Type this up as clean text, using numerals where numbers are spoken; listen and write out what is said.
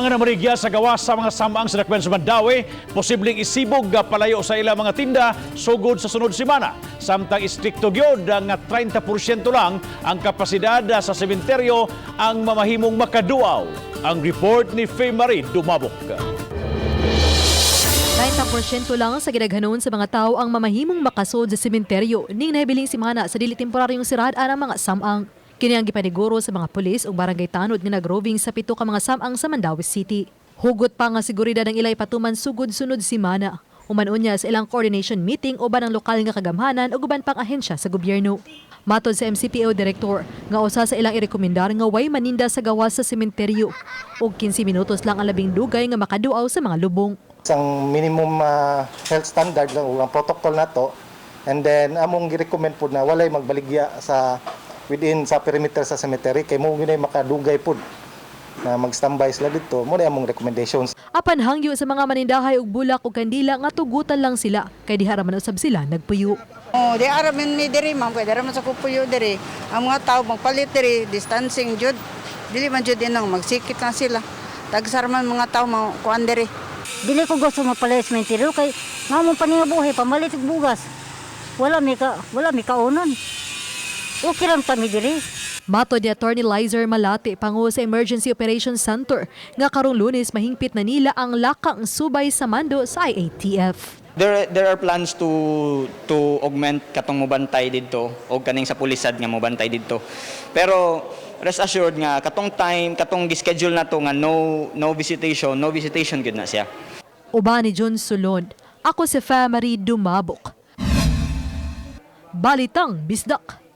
Mga namaligya sa gawas sa mga samang sa dakbayan sa Mandaue, posibleng isibog palayo sa ilang mga tinda sugod sa sunod semana. Samtang istrikto gyud nga 30% lang ang kapasidad sa sementeryo ang mamahimong makaduaw. Ang report ni Faye Marie Dumabok. 90% lang sa gidaghanon sa mga tao ang mamahimong makasod sa sementeryo ning nahibiling semana sa dili temporaryong sirad ang mga samang. Kini ang gipaniguro sa mga pulis ug barangay tanod nga nagroving sa pito ka mga samang sa Mandaue City. Hugot pa nga seguridad ang ilay patuman sugod sunod semana. Human unya sa ilang coordination meeting uban ang lokal nga kagamhanan ug uban pang ahensya sa gobyerno. Matod sa MCPO director, nga usa sa ilang irekomendar nga way maninda sa gawas sa sementeryo ug 15 minutos lang ang labing dugay nga makaduaw sa mga lubong. Ang minimum health standard lang ang protocol nato, and then among gi-recommend pud na walay magbaligya sa within sa perimeter sa cemetery kay mao gyud makadugay pud na mag-standby sila dito. Mao na among recommendations. Apan hangyo sa mga manindahay og bulak ug kandila nga tugutan lang sila kay diha ra man usab sila nagpuyo. Oh, di ara man mi diri, ma'am, kay diri man sa kupuyo diri. Ang mga tao magpalit diri, distancing jud. Dili man jud inong magsikit na sila. Tagsar man mga tao mo kuan diri. Dili ko gusto mapalit sa sementeryo kay ngamong pangingabuhi pamalit og bugas. Wala mi kaunon. Okay lang ta mi diri. Matod ni Attorney Lizer Malate, pangulo sa Emergency Operations Center, nga karong Lunes mahingpit na nila ang lakang subay sa mando sa IATF. There are plans to augment katong mobantay didto o kaning sa pulisad nga mobantay didto. Pero rest assured nga katong time, katong gi-schedule na to nga no visitation, no visitation gud na siya. Uban ni John Solon, ako si Famary Dumabok. Balitang Bisdak.